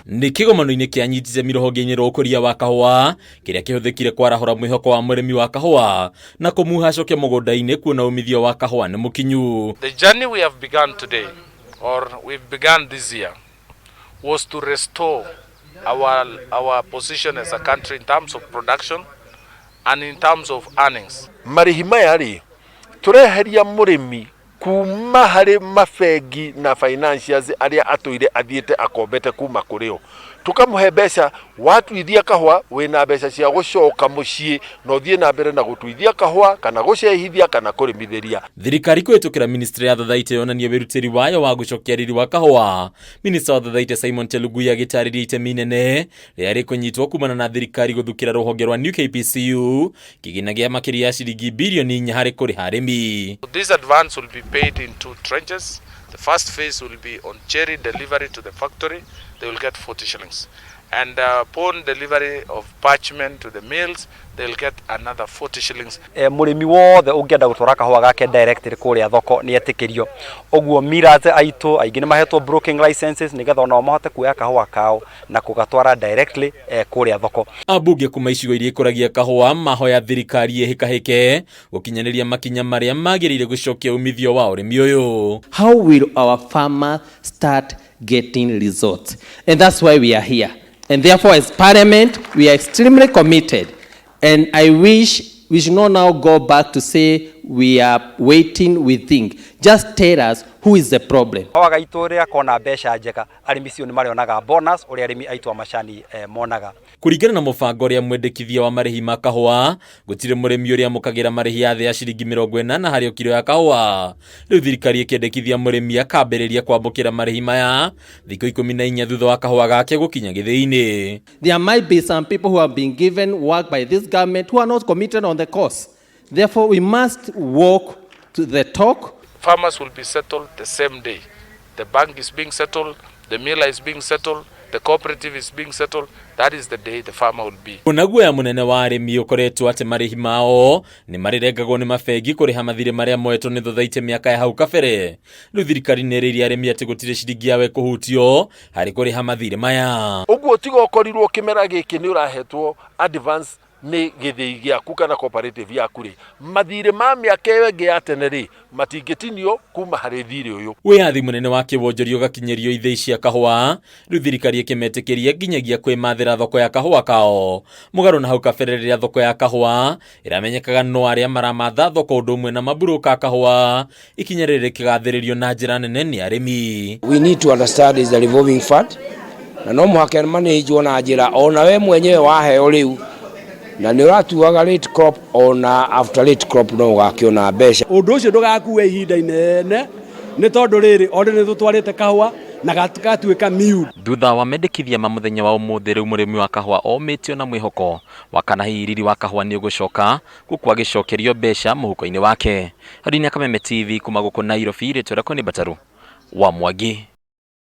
Nĩ kĩgomano-inĩ kĩa nyiti itemi rũhonge-inĩ rwa ũkũria wa kahũa kĩrĩa kĩhũthĩkire kwarahũra mwĩhoko wa mũrĩmi wa kahũa na kũmuha acoke mũgũnda-inĩ kuona umithio wa kahũa nĩ mũkinyu. The journey we have begun today, or we've begun this year, was to restore our position as a country in terms of production and in terms of earnings. Marĩhi maya rĩ, tũreheria mũrĩmi kuma harĩ mabengi na financiers arĩa atũire athiĩte akombete kuma kũrĩ o, tũkamũhe mbeca. Watuithia kahũa, wĩna mbeca cia gũcoka mũciĩ na ũthiĩ na mbere na gũtuithia kahũa kana gũcehithia kana kũrĩmithĩria. Thirikari kũhĩtũkĩra ministry ya Thathaite yonania wĩrutĩri wayo wa gũcokia riri wa kahũa. Minista wa Thathaite Simon Chelugui agĩtarĩria itemi inene rĩrĩa rĩkũnyitwo kumana na thirikari gũthukĩra rũhonge rwa New KPCU kĩgĩna gĩa makĩria ya ciringi birioni 4 harĩ kũrĩha arĩmi. This advance will be paid in two tranches. The first phase will be on cherry delivery to the factory. They will get 40 shillings. And upon delivery of parchment to the mills, they'll get another 40 shillings. Mũrĩmi wothe ũngĩenda gũtwara kahũa gake directly kũrĩa thoko nĩ etĩkĩrio. Ũguo millers aitũ aingĩ nĩ mahetwo broking licenses nĩgetha onao mahote kuoya kahũa kao na kũgatwara directly kũrĩa thoko. Ambunge kuma icigo iria ikũragia kahũa mahoya thirikari ĩhĩkahĩke gũkinyanĩria makinya marĩa magĩrĩire gũcokia umithio wa ũrĩmi ũyũ. How will our farmers start getting results? And that's why we are here. And therefore, as Parliament, we are extremely committed. And I wish we should not now go back to say we are waiting, we think. Just tell us who is the problem. Kahũa gaitũ rĩrĩa kona mbeca njega, arĩmi cio nĩ marĩonaga bonus ũrĩa arĩmi aitũ a macani monaga. Kũringana na mũbango ũrĩa mwendekithia wa marĩhi ma kahũa, gũtirĩ mũrĩmi ũrĩa amũkagĩra marĩhi ya thĩ ya ciringi 80 harĩ o kiro ya kahũa. Rĩu thirikari ĩkĩendekithia mũrĩmi akambĩrĩria kwamũkĩra marĩhi maya thikũ 14 thutha wa kahũa gake gũkinya gĩthĩi-inĩ. There might be some people who have been given work by this government who are not committed on the cause. Therefore, we must walk to the talk. Farmers will be settled the same day. The bank is being settled, the miller is being settled, the cooperative is being settled. That is the day the farmer will be. Ona guoya mũnene wa arĩmi ũkoretwo atĩ marĩhi mao nĩ marĩrengagwo nĩ mabengi kũrĩha mathirĩ marĩa moetwo nĩ thothaitĩ mĩaka ya hau kabere. Rĩu thirikari nĩ ĩrĩirie arĩmi atĩ gũtirĩ ciringi yawe kũhutio harĩ kũrĩha mathirĩ maya. Ũguo tiga ũkorirwo kĩmera gĩkĩ nĩ ũrahetwo advance nĩ gĩthĩi gĩaku kana cooperative yaku rĩ, mathirĩ ma mĩaka ĩyo ĩngĩ ya tene rĩ, matingĩtinio kuma harĩ thirĩ ũyũ. Wĩyathi mũnene wa kĩwonjoria ũgakinyĩrio ithĩi cia kahũa, rĩu thirikari ĩkĩmetĩkĩria nginyagia kwĩmathĩra thoko ya kahũa kao. Mũgarũ na hau kabere rĩrĩa thoko ya kahũa ĩramenyekaga no arĩa maramatha thoko ũndũ ũmwe na maburũka kahũa, ikinya rĩrĩ rĩkĩgathĩrĩrio na njĩra nene nĩ arĩmi. We need to understand is the revolving fund na no mũhaka manage na njĩra ona we mwenyewe waheo rĩu na nĩ ũratuaga late crop, ona after late crop no ũgakĩona mbeca. Ũndũ ũcio ndũgakue ihinda inene nĩ tondũ rĩrĩ orĩ nĩ tũtwarĩte kahũa na gatuĩka miu. Thutha wa mendekithia ma mũthenya wa ũmũthĩ, rĩu mũrĩmi wa kahũa omĩtio na mwĩhoko wa kana hihi riri wa kahũa nĩ ũgũcoka gũkũ agĩcokerio mbeca mũhuko-inĩ wake. Harĩ Kameme TV kuma gũkũ Nairobi, rĩtwa rĩakwa nĩ Mbataru wa Mwangi.